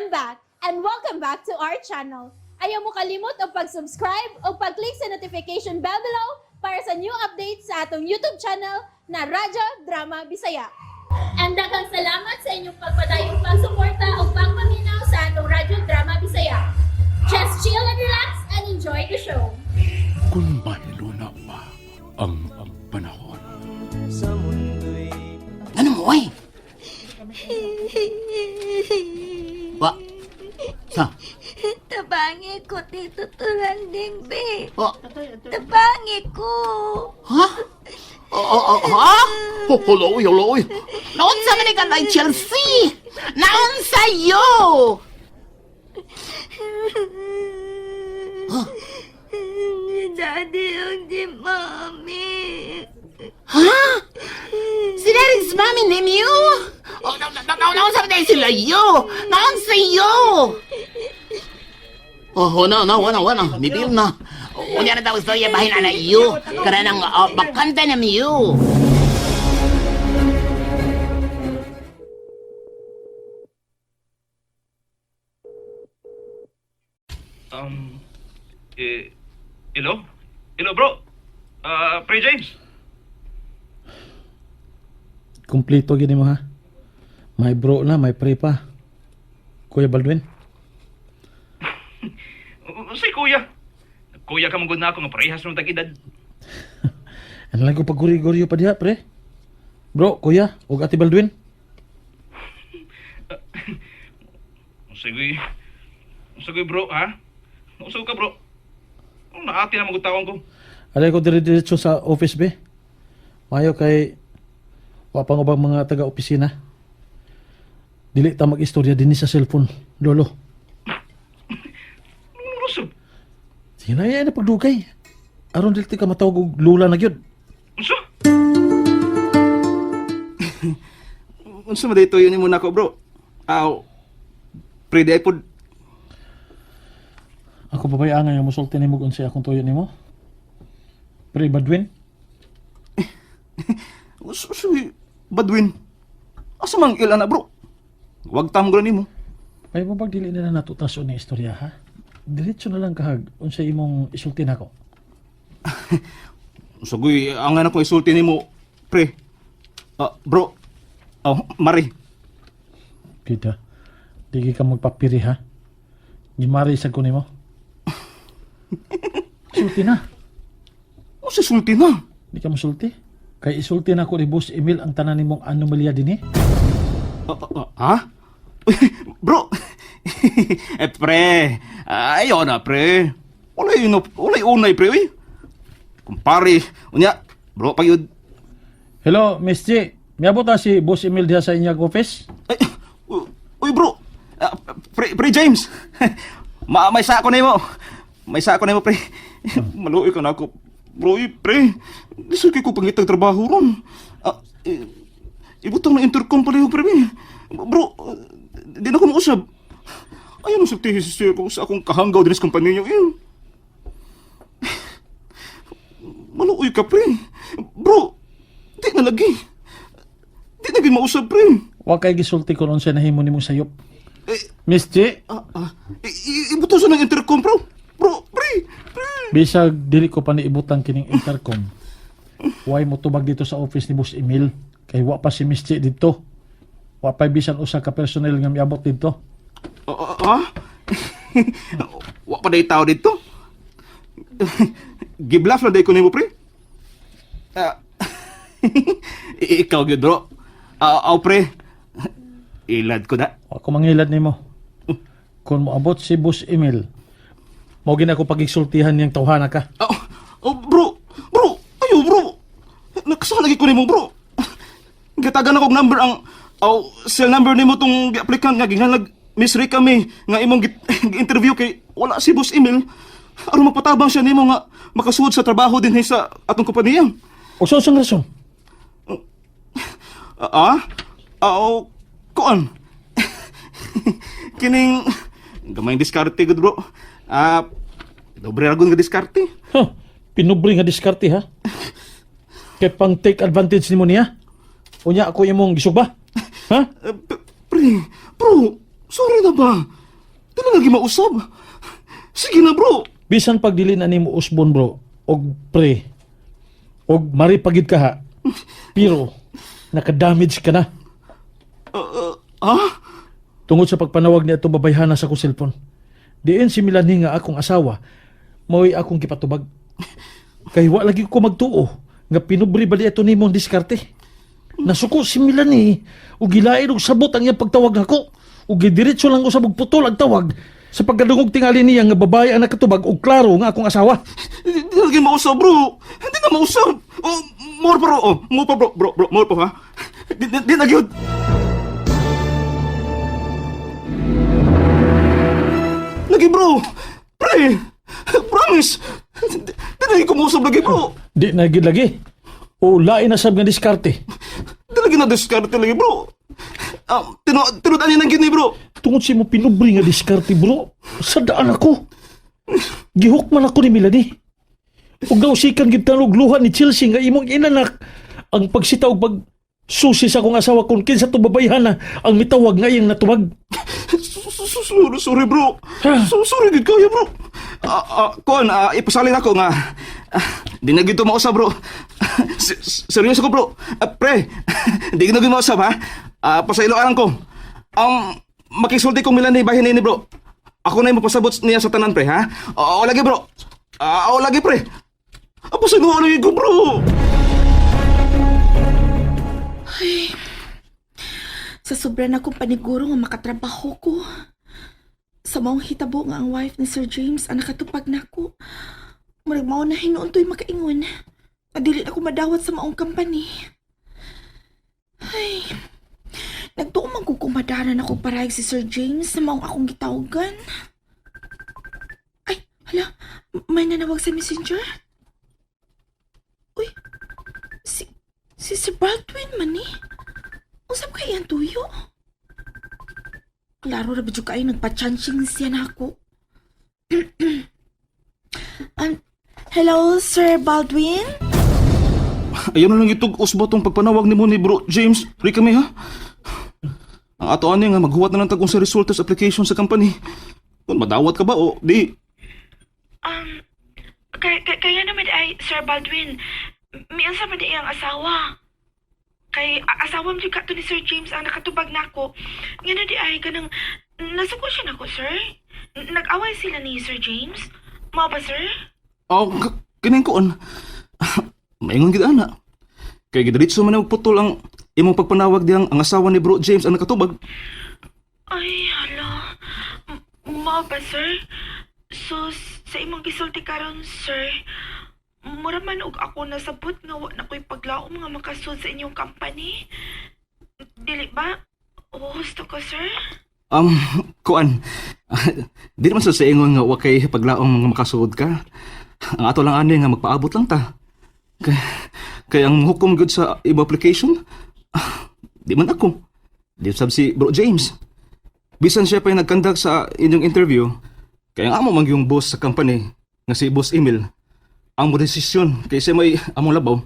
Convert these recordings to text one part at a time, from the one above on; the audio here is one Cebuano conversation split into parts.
I'm back and welcome back to our channel. Ayaw mo kalimot og pag-subscribe o pag-click sa notification bell below para sa new updates sa atong YouTube channel na Radyo Drama Bisaya. And daghang salamat sa inyong pagpadayong pagsuporta o pagpaminaw sa atong Radyo Drama Bisaya. Just chill and relax and enjoy the show. Kung mahiluna pa ang panahon. Ano mo, oy? Wa? Sa? Tabangi ko, Tito Turanding, be. Wa? Tabangi ko. Ha? Oh, ha? Oh, hello, hello. Naunsa man ka na Chelsea? Naunsa yo? Ni Daddy yung di Mami. Ha? Si Daddy's mommy name you? Oh, no, no, no, naunsa man sila yo? Naunsa yo? Oh, no, no, wala, wala. Mibil na. Unya na tawag sa bahin na iyo. Kara nang bakanta na miyo. Eh, hello? Hello, bro? Ah, Pre James? Kumplito gini mo ha. May bro na, may pre pa. Kuya Baldwin. Say, kuya. Kuya ka mong na ako nga parehas ng tag-edad. Ano lang ko pagguri-guryo pa diha, pre? Bro, kuya, ug Ate Baldwin. Sige. Sige, bro, ha? Usog ka, bro. Ang naati na magutawang ko. Alay ko dire-diretso sa office be. Mayo kay wa pang ubang mga taga-opisina. Dili ta mag-istorya dinhi sa cellphone, lolo. Anong rusog? Sige na, yan na pagdugay. Aron dili ka matawag og lula na gyud. Unsa? Unsa man dito yun mo nako, bro? Aw. Pre di ay pod. Ako babayaan nga mosulti nimo kung unsay akong tuyo nimo. Pre Baldwin, Unsa Badwin. Asa man ila na, bro? Wag tam gud nimo. Ay mo bag dili nila nato taso ni istorya ha? Diretso na lang kahag unsa imong isulti nako. Unsa guy ang anak ko isulti nimo, pre. Ah, bro. Oh, mari. Kita. Dili ka magpapiri ha. Gimari sa ko nimo. Sulti na. Unsa sulti na? Di ka mosulti. Kay isulti na ko ni Boss Emil ang tanan nimong anomalya dinhi. Ah, ah, ha? Bro. Eh pre, ayaw na pre. Walay no, walay unay pre, uy. Kumpare, unya, bro pagyud. Hello, Miss G. Miabot na si Boss Emil diha sa inyong office. Ay, uy bro. Ah, pre, pre James. May sako na mo. May sako na mo, pre. Maluoy ka na ako. Bro, uy, pre. Lisod kay ko pangitag trabaho ron. Ah, eh, ibutang na intercom pala yung pre. Eh. Bro, di na ko mausab. Ayaw mo sultihin si sir ko sa akong kahanggaw din sa kumpanya niyo. Eh. Maluoy ka, pre. Bro, di na lagi. Di na gid mausab, pre. Wa kay gisulti kon unsa nahimo nimong sayop. Eh, Miss G, Ah, ah. Ibuto sa ng intercom, bro. Bro, pre, pre. bisag dili ko pa niibutang kining intercom. Why mo tubag dito sa office ni Boss Emil? Kay wa pa si Miss G dito. Wa pa bisan usa ka personnel nga miabot dito. Ah, ah, ah? Wa pa day tao dito. Giblaf na day ko nimo, pre. Ah. Ikaw gyud, bro. Ah, aw, pre. Ilad ko na. Wa ko mangilad nimo. Kung moabot si Boss Emil, mao gina ko pagigsultihan niyang tawhana ka. Oh, oh, bro. Bro, ayo, bro. Nakasala ko nimo, bro. Gatagan ako og number ang aw cell number nimo tong gi-applicant nga ginganlag Miss Rica May nga imong gi-interview kay wala si Boss Emil. Aron magpatabang siya nimo nga makasuod sa trabaho dinhi sa atong kompanya. O sa usang rason? Ah? Aw, kuan. Kining gamay diskarte gud, bro. Ah, dobre ra gud nga diskarte. Huh, pinubre nga diskarte ha. Kay pang take advantage nimo niya. Unya ako imong gisugba. Ha? Eh, pre, bro, sorry na ba? man lagi mausab. Sige na, bro. Bisan pag dili na nimo usbon bro og pre og maripagid ka ha. Pero nakadamage ka na Ha? tungod sa pagpanawag ni atong babayhana sa akong cellphone. Diin si Melanie nga akong asawa mao'y akong gipatubag. Kay wa lagi ko magtuo nga pinubri ba di ato nimo ang diskarte. Nasuko si Melanie ug gilain og sabot ang iyang pagtawag nako. Ug gidiretso lang usab og putol ang tawag sa pagkadungog tingali niya nga babae ang nakatubag og klaro nga akong asawa. Hindi na lagi mausab, bro. Hindi na mausab. Oh, more pa, bro. Oh, more pa, bro, bro, bro. More pa, ha? Di na gyud. Lagi, bro. Pre, promise. Di na lagi kumusab lagi, bro. Di na gid lagi. O lain na sab nga diskarte. Di lagi na diskarte lagi, bro. Ah, tinud-an niya ng gini, bro. Tungod sa imo pinubri nga diskarte bro, sa daan ako. Gihok man ako ni Melanie. Ug nausikan gid tanog luha ni Chelsea nga imong inanak ang pagsita og pag susi sa akong asawa kung kinsa to babayhana ang mitawag nga iyang natubag. Sorry, sorry, bro. Sorry, gid kayo, bro. Kuan, ipasalin ako nga. Di na gid to mausab, bro. Seryoso ko, bro. Pre, di na gid mausab, ha? Pasailoan ko. Makisulti kong Milan ni bahin ni bro. Ako na yung mapasabot niya sa tanan, pre, ha? Oo, lagi, bro. Oo, lagi, pre. Pasailoan lagi ko, bro. Sa sobra na kong paniguro nga makatrabaho ko. Sa maong hitabo nga ang wife ni Sir James ang nakatupag nako. Murag mao na hinuon to'y makaingon. Nga dili na ko madawat sa maong company. Ay, nagtuo man ko kumadaran ako parayag si Sir James sa maong akong gitawagan. Ay, hala, may nanawag sa messenger? Uy, si Sir Baldwin man ni. Usap kay ang tuyo. Klaro ra ba jud kayo nagpa-chanching siya na ako. Hello, Sir Baldwin? Ayaw na lang itog usbo tong pagpanawag nimo ni bro James. Pre kami ha. Ang ato ani nga maghuwat na lang tag sa resulta sa application sa company. Kung madawat ka ba o di. Um, kaya naman ay, Sir Baldwin, miansa man di ang asawa. Kay asawa mo ka to ni Sir James ang nakatubag nako. Ngano di ay kanang nasuko siya nako, sir. Nag-away sila ni Sir James. Mao ba, sir? Oh, kining koon. Maingon gid ana. Kay gidiretso man og putol ang imong pagpanawag diyang ang asawa ni bro James ang nakatubag. Ay, hala. Mao ba, sir? So, sa imong gisulti karon, sir, mura man og ako nasabot nga wa na ko'y paglaom nga makasud sa inyong company. Dili ba? Husto ko, sir? Kuan. Di naman sa ingon nga wa kay paglaom nga makasuod ka. Ang ato lang ani nga magpaabot lang ta. Kay, kay ang hukom gud sa iba application, di man ako. Di sab si Bro James. Bisan siya pa yung nagkandak sa inyong interview, kay ang amo man yung boss sa company nga si Boss Emil. Ang mo desisyon kay siya may among labaw.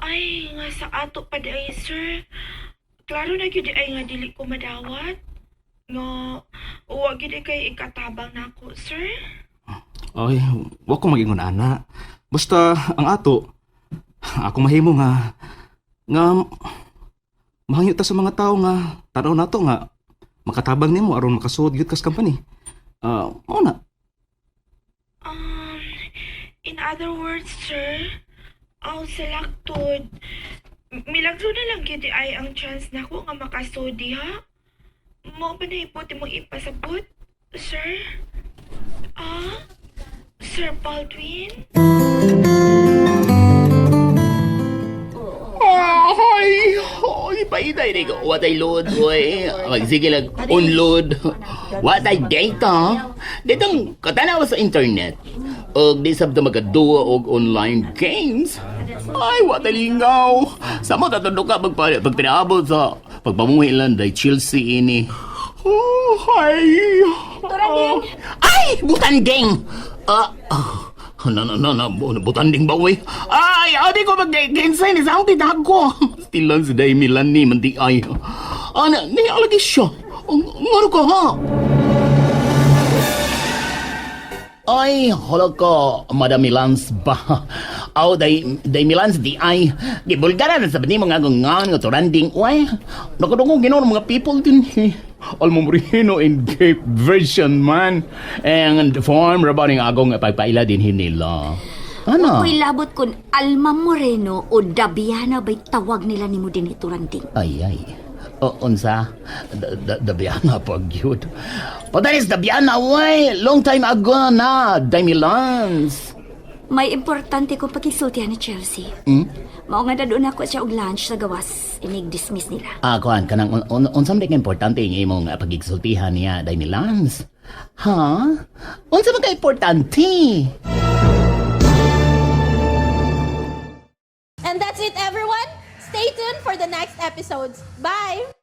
Ay, nga sa ato pa di ay, sir. Klaro na gyud di ay nga dili ko madawat. Nga, wa gyud ay kay ikatabang nako, sir. Ay, wa ko magingon ana. Basta ang ato, ako mahimo nga nga mahangyo ta sa mga tao nga tanaw nato nga makatabang nimo aron makasuod gyud kas company. Mao na. Um, in other words, sir, ang selaktod, milagro na lang gyud ay ang chance nako nga makasudi ha. Mao ba na ipot imong ipasabot, sir? Ah, Sir Baldwin? Ay, ay, paitay ni ko. What I load, boy. Magsige lang, unload. What I data. Ditong katanawa sa internet. Og di sabta magaduwa og online games. Ay, what a lingaw. Sa mo tatundok ka pagpa, pag pinaabot sa pagpamuhi lang day Chelsea ini. Oh, ay. Oh. Ay, butanding. Ah. No, no, no, no, butanding ba, uy? Ay, adi ko mag-gensay ni sa akong titag ko. Still lang si Day Milan ni, manti ay. Ana, ni alagi siya. Ngaro ka, ha? Ay, hala ka, Madam Milans ba? Aw, day Milans di ay. Gibulgaran sa nimo nga ngan nga turanding uy. Nakadungog ginoon mga people din. Almo Moreno in Cape version man. And form rabaning agong pagpaila din hinila. Ano? Ako'y labot kun Alma Moreno o Dabiana ba'y tawag nila nimo din ituranding. Ay, ay. O, unsa? Dabiana pag yun. Padalis Dabiana, way! Long time ago na, Day Milans. May importante kong pagkisultihan ni Chelsea. Hmm? Mao nga dadun ako siya og lunch sa gawas. Inig-dismiss nila. Ah, kuan kanang unsa man ka importante ang imong pagigsultihan niya Day Milans? Ha? Unsa man ka importante? And that's it, everyone. Stay tuned for the next episodes. Bye!